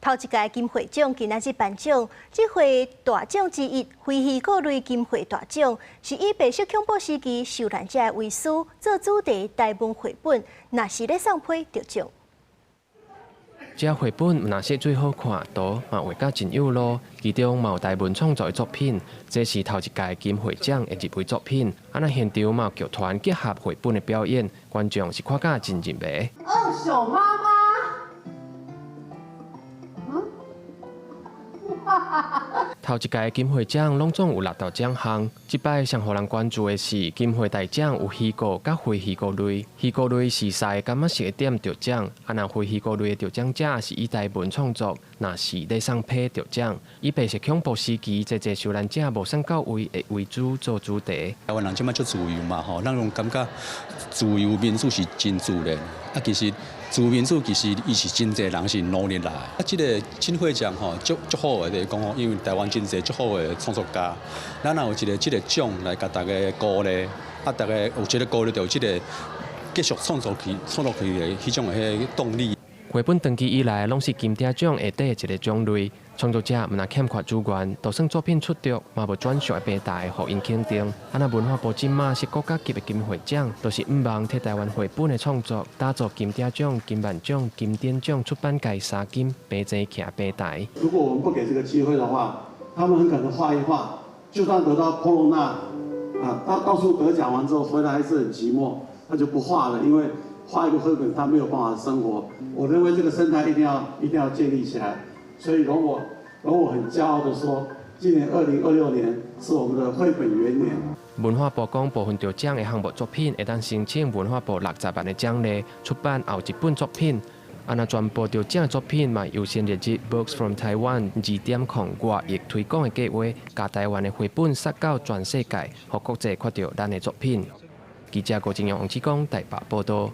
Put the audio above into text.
頭一屆金繪獎今仔日頒獎，這回大獎之一非虛構類金繪大獎，是以白色恐怖時期受難者的遺書做主題台文繪本，若是咧送批得獎。這繪本毋但色水好看，圖嘛畫甲真有路，其中嘛有台文創作的作品，這是頭一屆金繪獎的入圍作品。啊，若現場嘛有劇團結合繪本的表演，觀眾是看甲真入迷。二手媽媽。嗯？頭一屆金繪獎攏總有六大獎項，這擺上予人關注的是金繪大獎有虛構佮非虛構類。虛構類是三个感覺是會點得獎，啊若非虛構類的得獎者是以台文創作，若是咧送批得獎，以白色恐怖時期濟濟受難者無送到位的遺書做主題。台灣人這擺足自由嘛吼，咱攏感覺自由民主是真自然，啊其實自由民主其實伊是真濟人是努力來。啊，這个金繪獎吼，足足好的就是講吼，因為台灣真濟足好的創作家，咱若有一个這个獎來共大家鼓勵，啊，大家有這个鼓勵，就有這个繼續創作去創作去的彼種的彼个動力。繪本長期以來攏是金鼎獎下底一个種類，創作者毋但欠缺資源，就算作品出著，嘛無專屬的平台予𪜶肯定。啊，若文化部這馬設國家級的金繪獎，就是向望替台灣繪本的創作，打造金鼎獎、金漫獎、金典獎出版界三金平齊徛平台。如果我們不給這個機會的話，他們很可能畫一畫，就算得到波隆納啊，到到處得獎完之後回來還是很寂寞，他就不畫了，因為畫一個繪本他沒有辦法生活。我認為這個生態一定要一定要建立起來，所以容我容我很驕傲的說，今年2026年是我們的繪本元年。文化部講，部分得獎的項目作品會當申請文化部60萬的獎勵，出版後一本作品。啊，若全部得獎的作品嘛，優先列入 Books from Taiwan 2.0外譯推廣的計劃，共台灣的繪本殺到全世界，予國際看著咱的作品。記者郭正陽、王志剛台北報道。